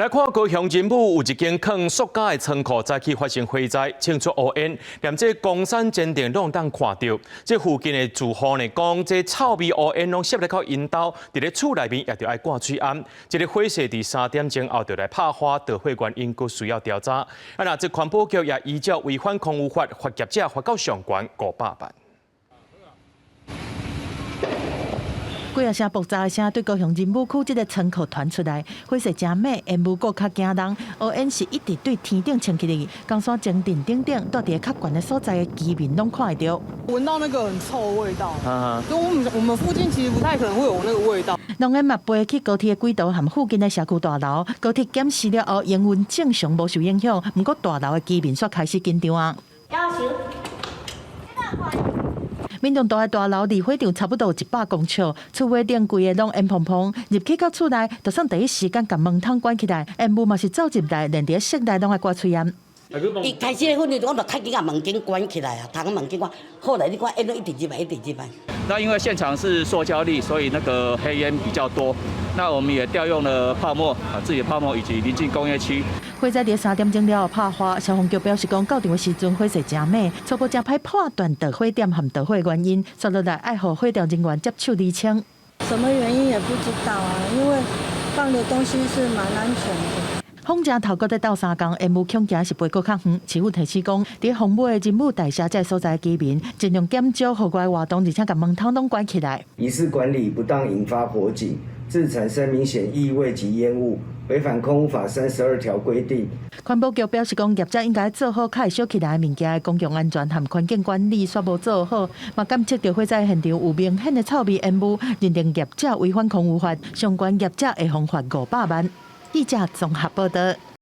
來看高雄仁武有一間囥塑膠的倉庫，早起發生火災，衝出烏煙，連這岡山前鎮攏當看著。這附近的住戶呢講，這臭味烏煙攏攝來到𪜶兜，佇咧厝內面也著愛掛喙罨。這个火勢佇3點鐘後就來拍花，著火原因閣需要調查。啊，若這環保局也依照違反空污法，罰業者罰到上懸500萬。幾仔聲爆炸的聲對高雄仁武區這个倉庫傳出來，火勢誠猛，煙霧閣較驚人，烏煙是一直對天頂衝起來，岡山前鎮等等，蹛佇較懸的所在的居民攏看會著。聞到那個很臭的味道，所以我們附近其實不太可能會有那個味道。濃煙嘛飛去高鐵的軌道和附近的社區大樓，高鐵檢視了後，營運正常無受影響，毋過大樓的居民煞開始緊張啊。要求。民眾住的大樓離火場差不多100公尺，厝尾頂規个攏煙蓬蓬，入去到厝內，就算第一時間共門窗關起來，煙霧嘛是走入來，連佇室內攏愛掛喙罨。一開始粉我就較緊共門緊關起來啊，窗門緊關。後來你看煙一直入來，一直入來。那因為現場是塑膠粒，所以那個黑煙比較多。那我們也調用了泡沫啊，自己的泡沫以及鄰近工業區。火災佇3點鐘了後拍花，消防局表示講，到場的時陣火勢誠猛，初步誠歹判斷著火點和著火原因，接落來愛予火調人員接手釐清。什麼原因也不知道啊，因為放的東西是蠻安全的。風正頭閣咧鬥相共，煙霧恐驚是飛閣較遠。市府提醒講，佇風尾的仁武大廈這个所在居民，盡量減少戶外活動，而且共門窗攏關起來。疑似管理不當引發火警，致產生明顯異味及煙霧，違反空污法32條規定。環保局表示講，業者應該做好較會燒起來的物件的公共安全和環境管理，煞無做好，嘛檢測著火災現場有明顯的臭味煙霧，認定業者違反空污法，相關業者會予罰500萬。記者綜合報道。